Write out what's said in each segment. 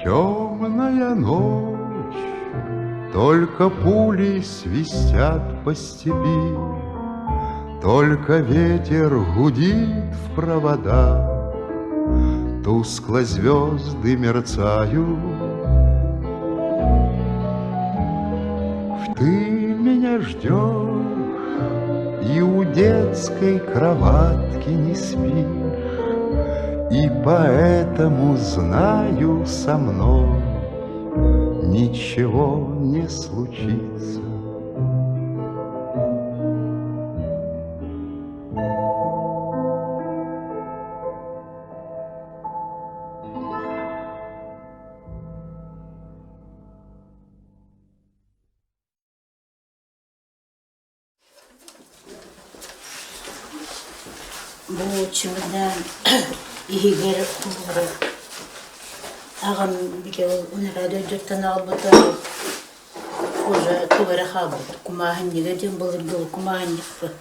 Темная ночь, только пули свистят по степи, Только ветер гудит в проводах, Тускло звезды мерцают. Ты меня ждешь И у детской кроватки не спишь, И поэтому знаю со мной Ничего не случится. Бу чымыдаан иһигэр олорор аҕам били ол унараа дойдуттан аҕалбыта уже туга эрэ хаалбыт кумааһынньыга диэн былыргы кумааһынньыкпыт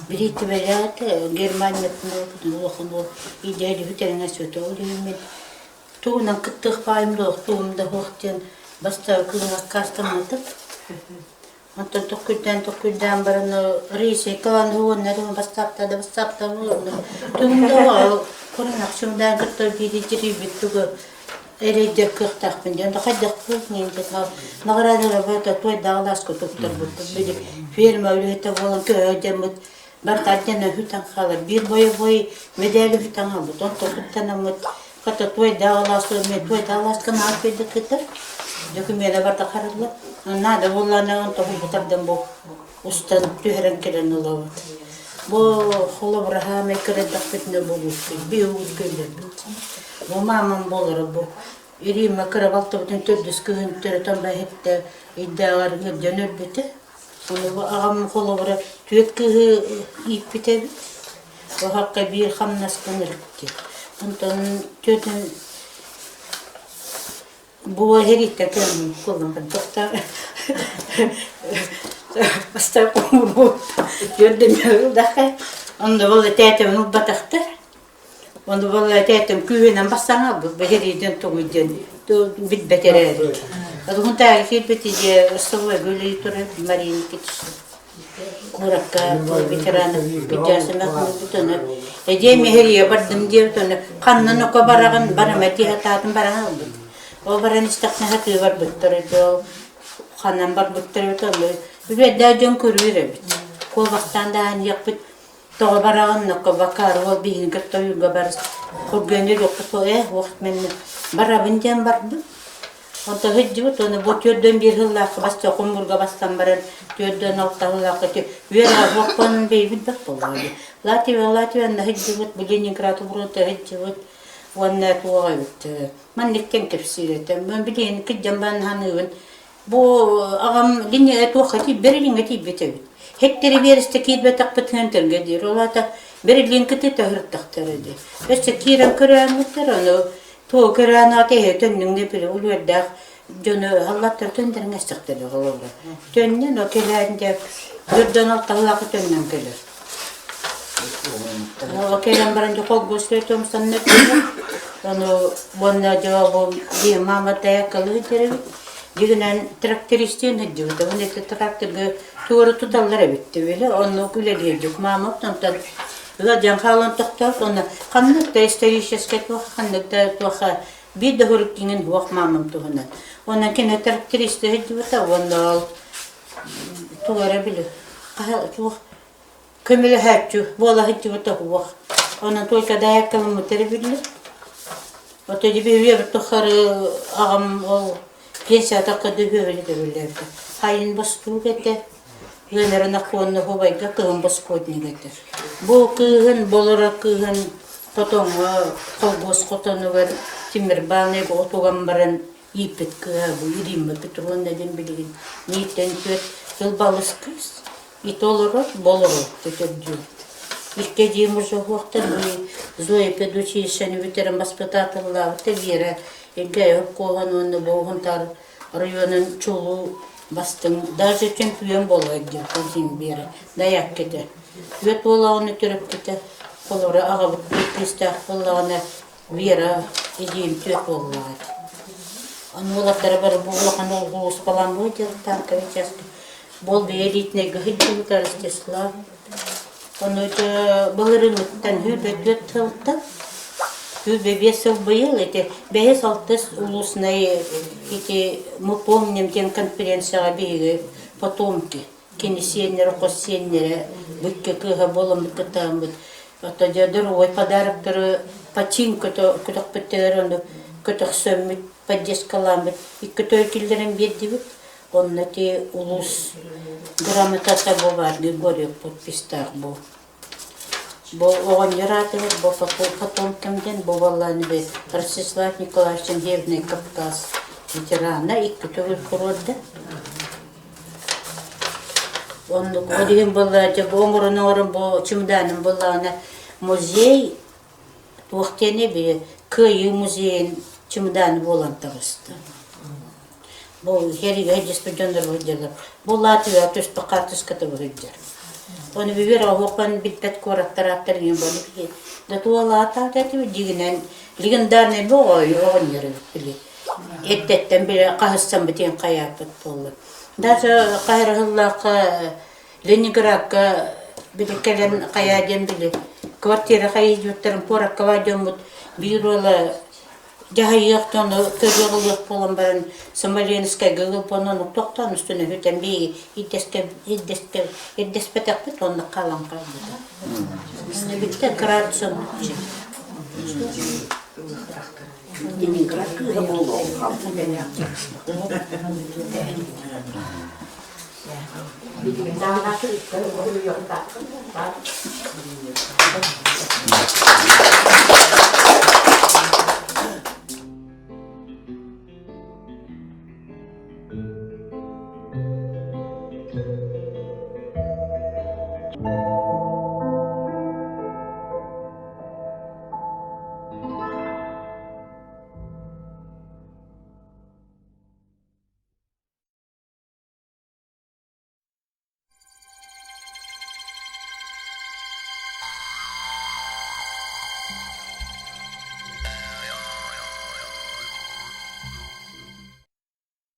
Бирииттибэлээх Германияттан ылбытын улахан уол идээлиһит эҥэ сөтө ол иһин мин тугунан кыттыах баайым дуох тугум да суох диэн бастакы күҥҥэ аккаастаммытым. Онтон токкуйдаан токкуйдаан баран рейсейкалаан уонна да бастаапта да бастаапта уонна тугум да курунах чымдаан кытта биири дьирийбит тугу эрэйдэр кыахтаахпын диэн да хайдахпын наҕараадаларбыта туойдааҕы лааска туттарбыппыт били ферма үлэһитэ буолан көһө дьаммыт барытар диэн өһүтэн хаалар биир бойобуой мэдээли өһүтэн хаалбыт онтон куттанаммыт хата туойдааҕы лааска мен туойдааҕы лааска наһаа үчүгэйдик кытар докумена барыта хараллар наада буоллаҕына онтон бутардан бу устан түһэрэн кэлэн ылабыт бу холобура хаамай кырадахпытына булуускай биһугут көллөрбүт бу маамам буолара бу Римма кыра балтыбытын төрдүс кыһын төрөтөн баһиттэ ыйдааҕар ыалдьан өлбүтэ ону бу аҕам холобура түөрт кыыһы ииппит эбит оһоххо биир хамнаскын өлүктэ онтон түөртүн Бу эһириттэн кэлэн куллан барбахтар. Бастаан Үөрдэммэ Онно буолла тээтэбин ылбатахтар. Онно буолла тээтэм күүһүнэн бастаан албыт бэһириидэн тугуй диэн билбэт эрээри. Адыгын тааҕы киирбит дьиэ столовойга үлэлии турар Мария Никитична. Куоракка ветераны кырдьаасымах ону эдьиэй Миһирийэ бардым диэбит ону ханна ноко бараҕын барыма дии сатаатым баран ылбыт. Ол баран истэххинэ сатыы барбыттар этэ ол ханан барбыттар эбит ону үбүөрдээх дьон көрүүр эбит. Куобахтаан да аанньыахпыт тоҕо бараҕын нокко бакаар уол биһигини кытта ойуурга барыс кургуйан өлүөхпүт ээ уох мен барабын диэн бардым. Онто сылдьыбыт уонна бу түөрдүөн биир сыллаахха баста хомуурга бастан баран түөрдүөн алта сыллаахха үөрэҕэ суохпун бэйбит бэрт буоллаҕа дии. Латвия Латвияны сылдьыбыт, бу Ленинград уруота сылдьыбыт уонна туох эбит манныктан кэпсиир этэ. Мин билигин кырдьан баран саныыбын бу аҕам линия туохха Берлиҥҥэ тиийбит эбит. Хеттэри биэрэстэ киирбэтэхпитинэн төнгэ диир. Ол аата Берлин кытыыта сырыттахтара дии. Өссө киирэн көрөөммүттэр ону Тугу көрөөн аата эһэ төннүҥ били үлүөрдээх дьону халлаттар төннөрүҥ эстэхтэрэ холобура. Төннөн о кэлээн дьэ дьордон алталлаахы төннөн кэлэр. О кэлэн баран дьэ холбос томсаннар ону уонна дьэ бу мама таяккалыы дьэрэбит дьигинэн трактористиэн сылдьыбыта уонна ити тракторга туора туталлар эбит били оннук үлэлиирдик мама онтон Ыалдьан хаалан тохтоот уонна ханнык да историческай туох ханнык да туоха биир да сурук иҥин суох маамам туһунан. Уонна кини тракторист сылдьыбыта уонна ол тугу эрэ били туох көмөлөһөөччү буола сылдьыбыта суох. Онон только даайаккаламмыт эрэ биллэр. Ото дебиһүө тухары аҕам ол пенсията көдөһүөбүлэ биллэрбит. Хайын бостуук этэ. Ыалларын Акуонна убайга кыһын босхуотник этэ. Бу кыыһын болоро кыыһын хотоҥҥо холбуос хотонугар тимирбаанай отуган баран ииппит кыыһа бу Римма Петровна диэн билигин мииттэн түөрт сыл балыс кыыс. Ити олорор, болорор төтөрдүүбүт. Икки эдьиий мужа Зоя педучилищены бүтэрэн баспытаатыллаабыта Вера Егоев куоһан уонна бу Сунтаар оройуонун чулуу бастыҥ даже чөмпүйүөн буолуо диэн биэрэ дайаакка этэ. Үөт буолаҕына төрөппүтэ холобура аҕабыт биир кыыстаах буоллаҕына Вера эдьиийим түөрт уоллаах этэ. Ону уолаттара бары бу улахан улууспалаан бу дьарыктаах часка Бол бэйэ илиитинэн сылдьыбыта Ростислав. Ону былырыыҥҥыттан 24 сылтан 25 сыл быйыл ити бэһис алтыс улуснай ити мы помним диэн конференцияҕа биһиги потомки кини сиэннэрэ хос сиэннэрэ бүккэ кыыһа буоламмыт кытааммыт ото дьэ дорогой подароктары почин көтөхпүттэр ону көтөхсөммүт поддержкалааммыт икки той киллэрэн биэрдибит. Онно ити улуус грамотата бу баар Григорьев подпистаах бу. Бу оҕонньор аатыгар бу потомкам диэн бу буоллааны би Ростислав Николаевич Сергеевнай Кавказ ветерана икки төгүл туруорда. Оннук ол иһин буолла дьэ бу оҥорон оҥорон бу чемоданым буоллаҕына музей туох диэни били Кыайыы музейын чемоданы буолан таҕыста. Бу сэриигэ сылдьыспыт дьоннор сылдьаллар. Бу Латвияҕа түспүт хаартыската сылдьар. Ону бибер оһуохпан билбэт куораттар ааттарын иһин баны киһи да туолаатаат этибит дьигинэн легендарный бу оҕонньор эбит били. Эрдэттэн били хаһыссаммыт иһин хайааппыт буолла. Даже хайрыһыллаахха Ленинградка били кэлэн хайаа диэн били квартира хайыдьыттарын куоракка баар дьоммут биир уола дьаһайыах дьону көрүөх ылыах буолан баран Смоленскайга ылбан ону тохтоон устун үһүтэн биһиги ирдэспэтэхпит уонна хаалан хаалбыта. Бүттэ кыраадысан Ленинград кыыһа буолуоҕум